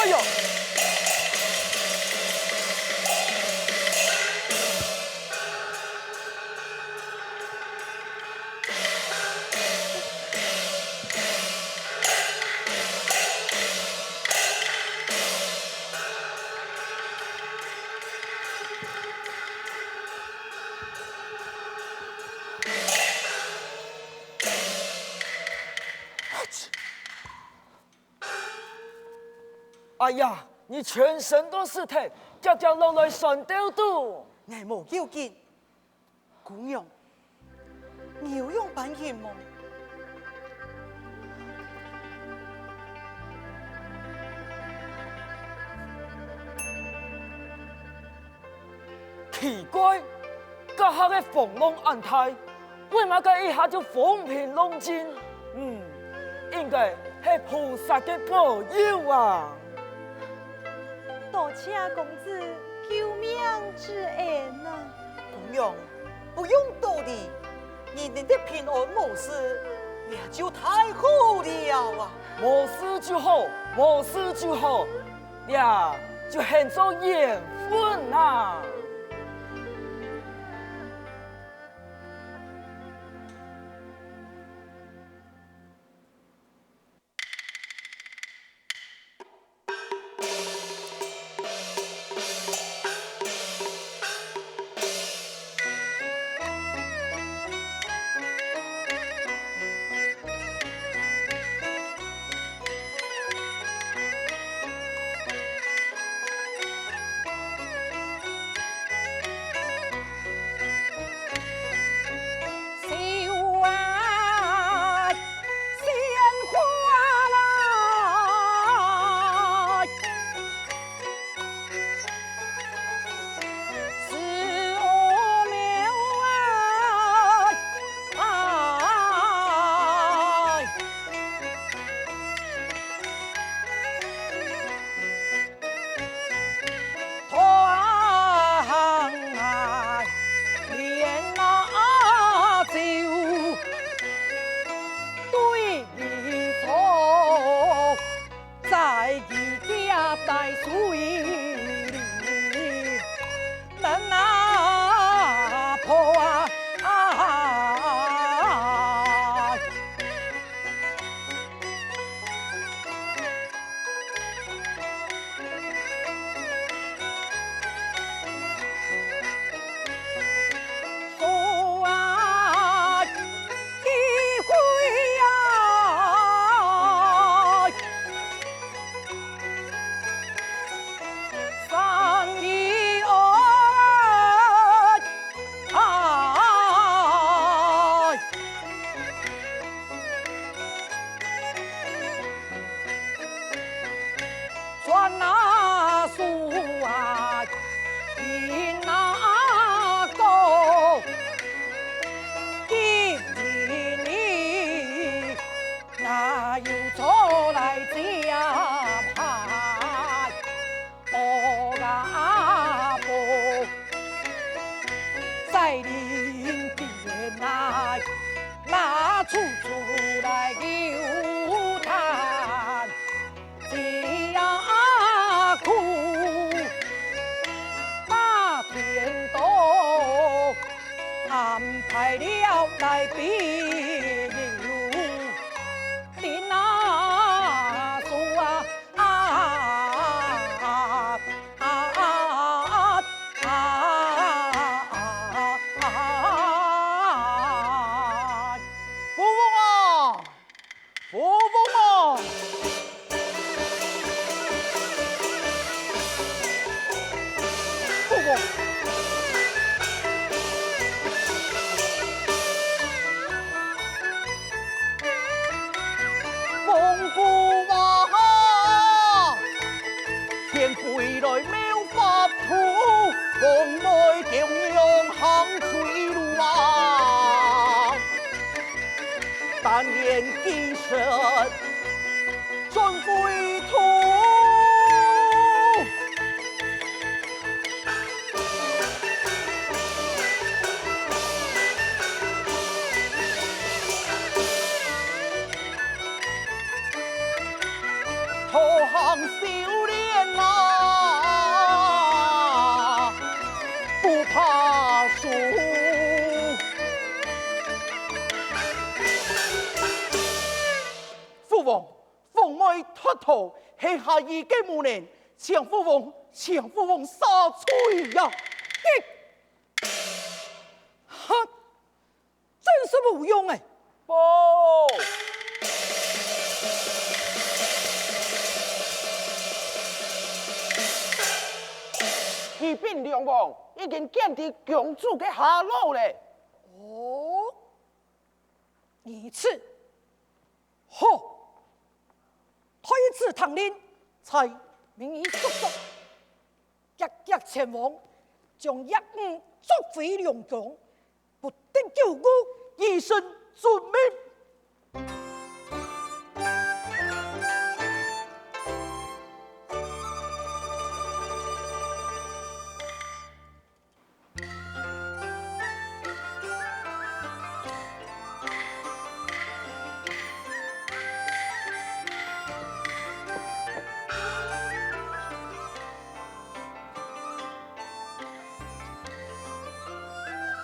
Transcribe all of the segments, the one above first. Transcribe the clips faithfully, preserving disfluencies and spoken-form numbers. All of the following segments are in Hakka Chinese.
喲！ 哎呀，你全身都係忒，遽遽落來算兜肚。𠊎無要緊。姑娘，你有樣般忍無？ 奇怪，這下个風浪恁大，為麼个一下就風平浪靜？嗯，應該係菩薩个保佑啊！多謝公子救命之恩啊！姑娘，不用多禮，你能得平安無事，這就太好了啊！無事就好，無事就好。 這就喊做緣分啊！富翁啊！富翁啊！富翁！好，係下一个無能，將父王，將父王殺罪呀！哈，真是無用欸！報！啟稟梁王，已經見到公主个下落咧。哦，如此，好，太子聽令，在，命你速速，遽遽前往，將鄢吳捉回龍宮，不得久顧。儿臣遵命。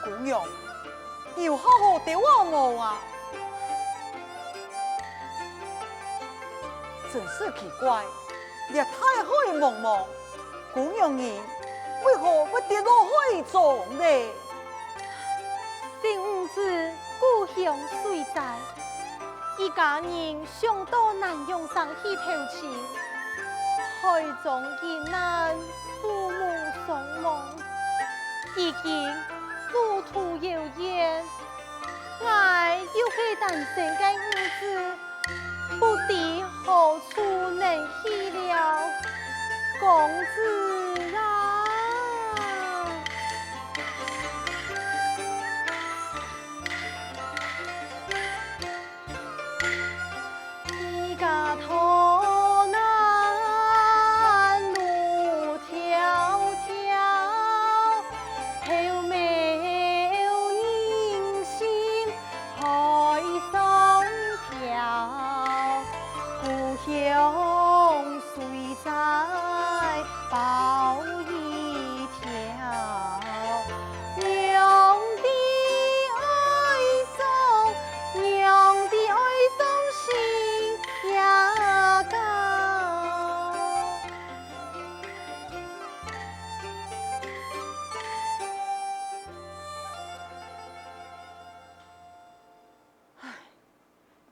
姑娘，有好好兜望無啊？真是奇怪，這大海茫茫， 姑娘你為何會跌落海中呢？新五子故鄉水災，一家人想到南陽城去投親，海中遇難，父母雙亡，如今路途遙遠，𠊎又係單身个女子， 不知何處能去了，公子啊！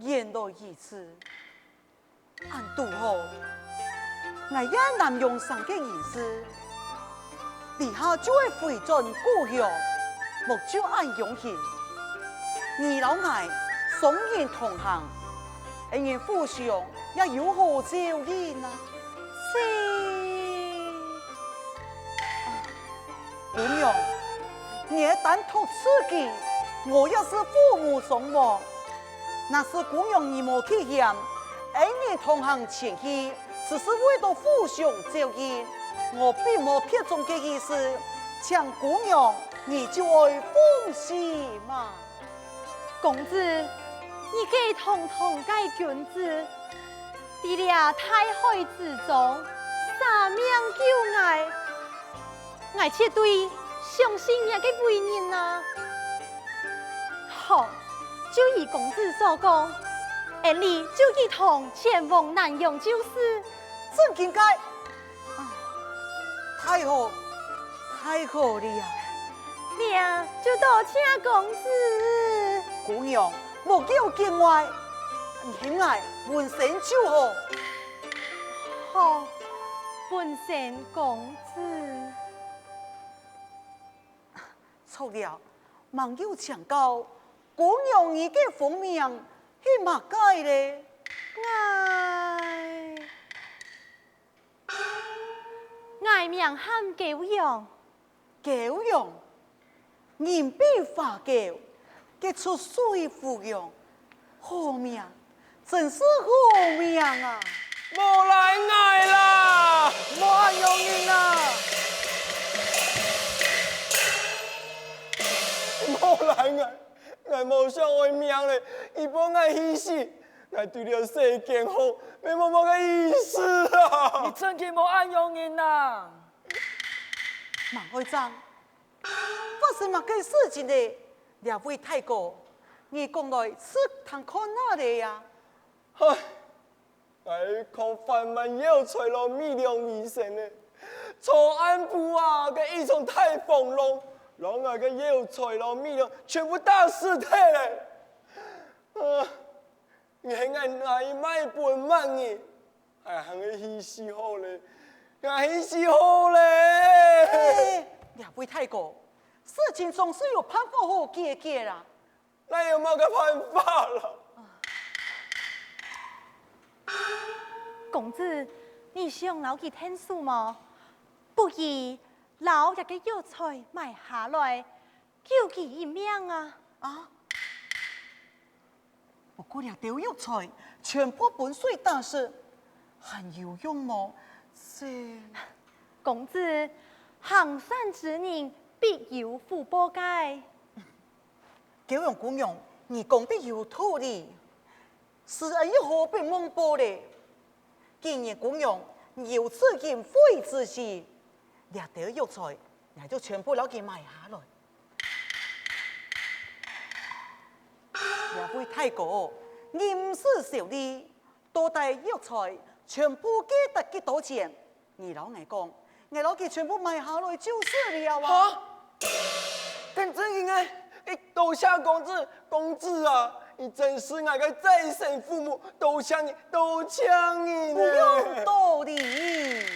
原來如此，恁堵好，𠊎也南陽城个人氏，這下就愛回轉故鄉，莫就恁樣形。你摎𠊎雙人同行，恩人府上也有好照應啊！是。 姑娘，你單獨自己，我也是父母雙亡。若是姑娘你無棄嫌，恩人同行前去，只是為著府上照應，我並無別種个意思，請姑娘你就愛放心嘛。 公子，你該堂堂个君子，在這大海之中捨命救𠊎，𠊎絕對相信你个為人啊！好，就如公子所講，恩俚就一同前往南陽就是。正經个！ 啊，太好，太好了！這就多謝公子。姑娘，莫叫見外，你喊𠊎文生就好。好，文生公子。著了，吂有請教，姑娘你个芳名係麼个咧？𠊎 𠊎名喊狗陽。狗陽，人比花狗，結出水芙蓉，好名，真是好名啊！莫賴𠊎啦！莫恁樣形啊！莫賴𠊎！ 𠊎無想愛命咧，佢分𠊎氣死，𠊎對這世間好，也無麼个意思啊！你正經莫恁樣形啊！孟愛將，發生麼个事情咧？這位大哥，你講來試聽看啊咧呀！唉， 𠊎靠販賣藥材摎米糧為生呢。昨暗晡啊，該一場大風浪，摎𠊎个藥材摎米糧全部打濕忒了。啊，你喊𠊎拿去賣分麼人？𠊎還係去死好了，𠊎去死好了！哎，這位大哥，事情總是有辦法好解決啦。 哪有麼个辦法啦？公子，你想摎佢𢯭手無？不如摎這个藥材買下來，救佢一命啊！啊？不過這兜藥材全部分水打濕，還有用無？這……公子，行善之人必有福報个。 狗熊姑娘，你講得有道理，時運又好分旺報咧。既然姑娘有此恩惠之心，這兜藥材，𠊎就全部摎佢買下來。這位大哥，你毋使愁慮，到底藥材全部價值幾多錢？ 你摎𠊎講，𠊎摎佢全部買下來就是了啊！哈？恁正經个？哎，多謝公子，公子啊！你真係𠊎个再生父母，多謝你，多謝你呢！不用多禮。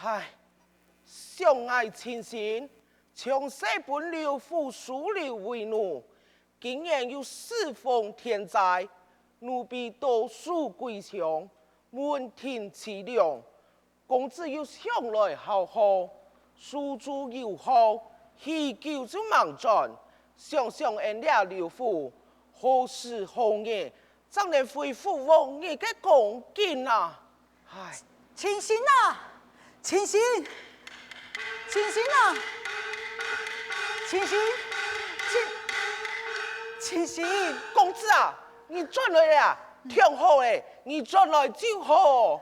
唉，想𠊎親身從細分劉府收留為奴， 今年又適逢天災，奴婢多受鬼傷，門庭淒涼。公子又想來孝好，手足友好，許久就吂轉。想想恩這劉府，何時何日正能恢復往日个光景啊？ 唉，清醒啊！清醒！清醒啊！清醒！清……清醒！公子啊，你轉來了啊！聽好欸，你轉來就好。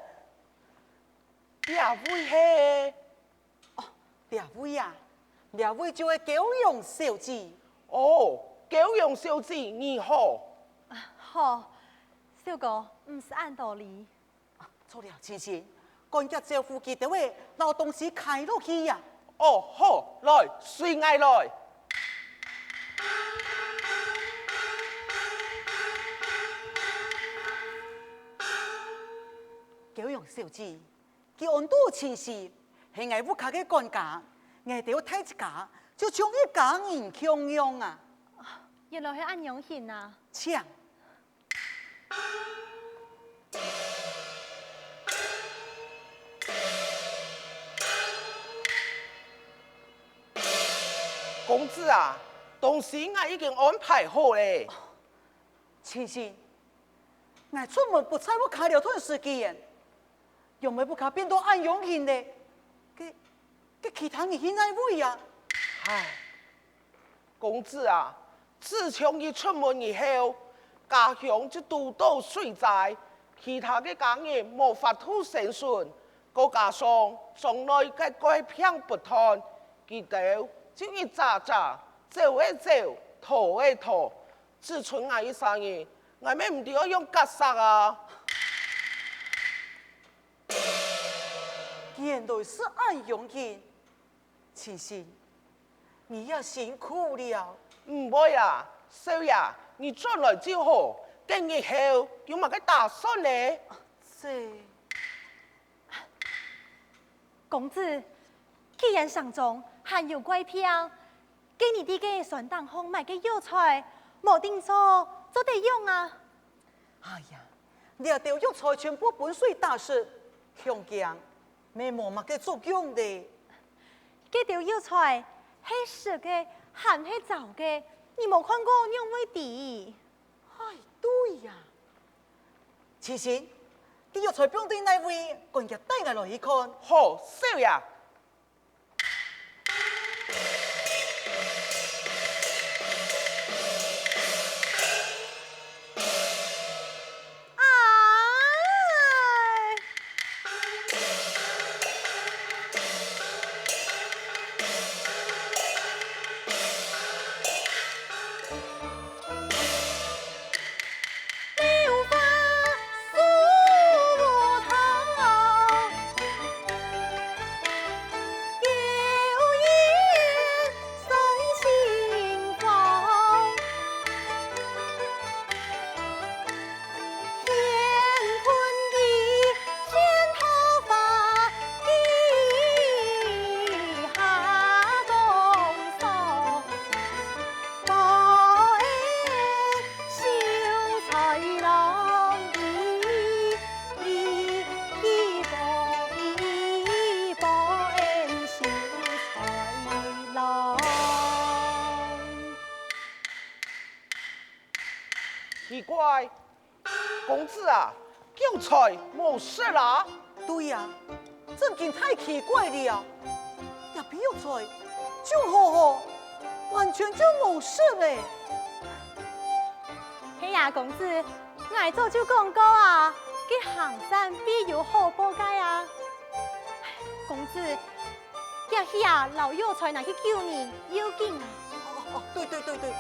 這位係……哦，這位啊，這位就係狗熊小姐。哦，狗熊小姐，你好。啊，好，小哥，毋使恁多禮。 著了，清醒，趕緊招呼佢兜仔摎東西㧡落去啊！哦，好，來，隨𠊎來。狗熊小姐，佢安到清醒，係𠊎屋下个管家，𠊎兜大一家就像一家人共樣啊！原來係恁樣形啊！請。 公子啊，東西𠊎已經安排好了。清醒，𠊎出門不在屋下這段時間，仰會屋下變到恁樣形呢？該，該其他人去哪位啊？唉， 公子啊，自從你出門以後，家鄉就堵著水災，其他个家人無法度生存，再加上庄內个怪病不斷，佢兜就一隻隻走个走，逃个逃，只伸𠊎一儕人，𠊎乜毋知愛仰結煞啊！原來係恁樣形。 先生，你也辛苦了。毋會啊，少爺，你轉來就好，等日後有麼个打算呢？這……公子，既然城中還有怪病，該你在該山頂項買个藥材，無定著做得用啊。 哎呀，這兜藥材全部分水打濕，恐驚乜無麼个作用咧。該兜藥材係食个還係燥个，你無看過仰會知？哎，對呀。先生，該藥材放在哪位？趕緊帶𠊎來去看。好，少爺。 奇怪，公子啊，藥材無食啊？對呀，真經太奇怪了啊！這批藥材就好好，完全就無食咧。係啊，公子，𠊎早就講過啊，該行山必有好報个啊。公子， 遽去啊，摎藥材拿去救人，要緊啊！哦，哦，對，對，對，對，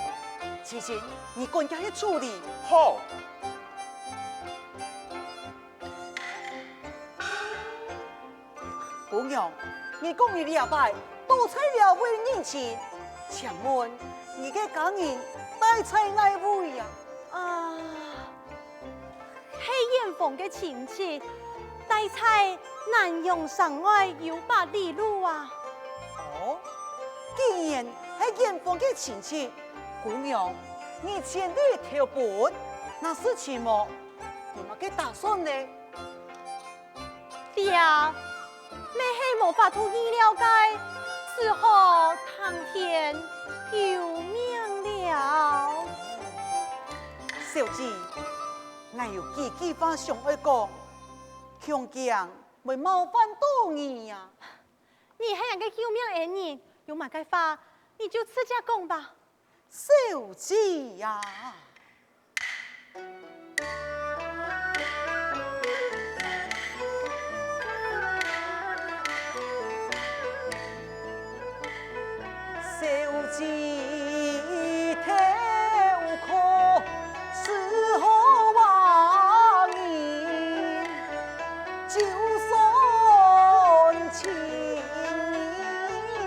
先生，你趕遽去處理。好。姑娘，你講你這擺到在這位認親，請問你个家人戴在哪位啊？啊， 係遠房个親戚，戴在南陽城外有百里路啊。哦，既然係遠房个親戚，姑娘，你千里投奔，那事情無？有麼个打算呢？ 這乜係無法度預料个，只好聽天由命了。小姐，𠊎有幾句話想愛講，恐驚會冒犯到你啊。你係𠊎个救命恩人，有麼个話，你就直接講吧。 小姐呀！小姐頭殼是好話人， 就算情人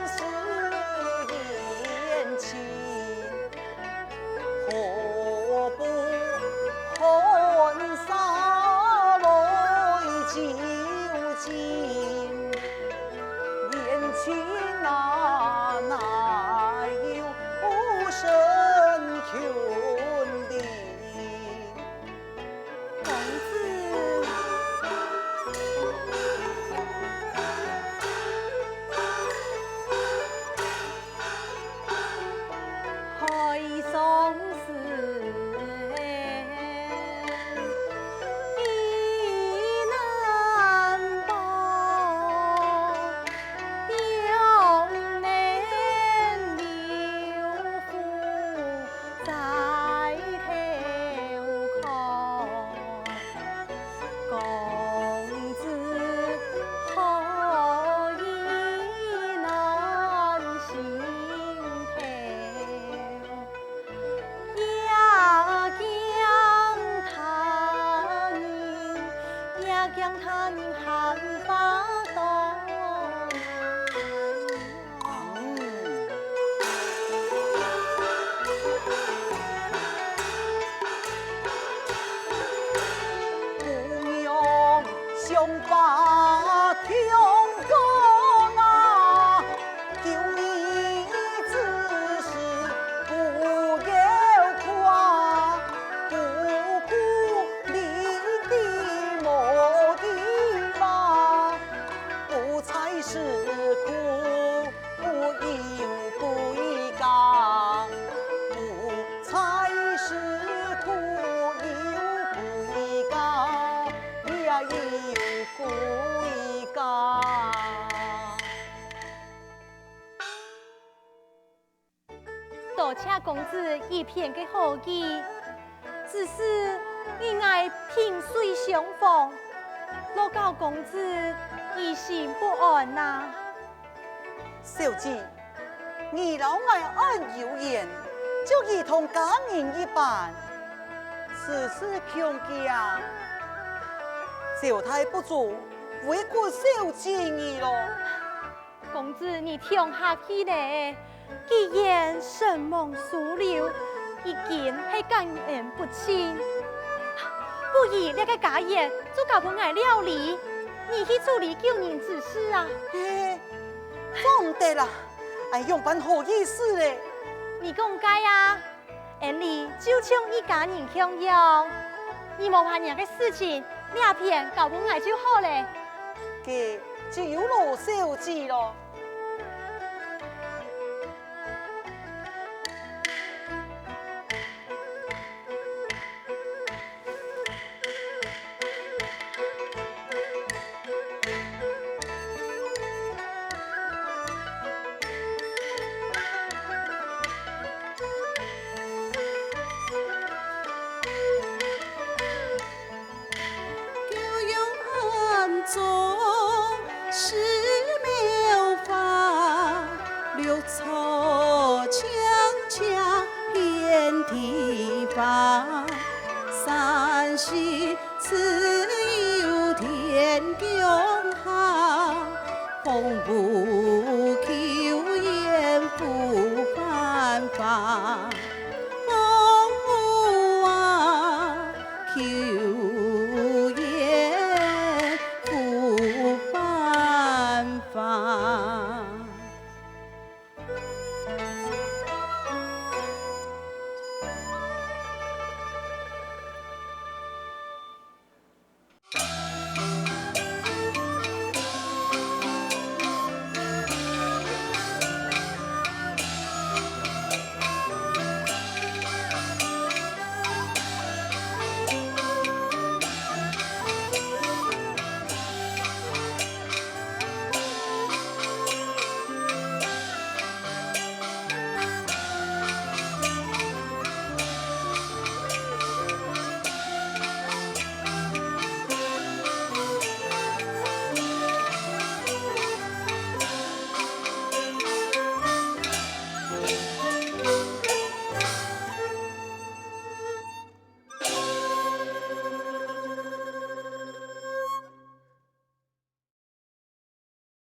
是冤情，何是苦，不有归家。不在是苦，有归家，也有归家。 多謝公子一片个好意，只是你𠊎萍水相逢，落到公子疑心不安哪。小姐，你摎𠊎恁有緣，就如同家人一般，此事恐驚招待不周，委屈小姐你咯。 公子你忒客氣咧，既然承蒙疏漏，已經係感恩不盡。不如這個家業就交分𠊎料理，你去處理救人之事啊。嘿，做毋得啊！恁仰般好意思咧？你講該啊， 𫣆俚就像一家人共樣，你無煩惱个事情，這片交分𠊎就好咧。該就有勞小姐咯。 九幽暗中是描花，绿草青青遍地花。山西自有天降下，风无求雁复返花。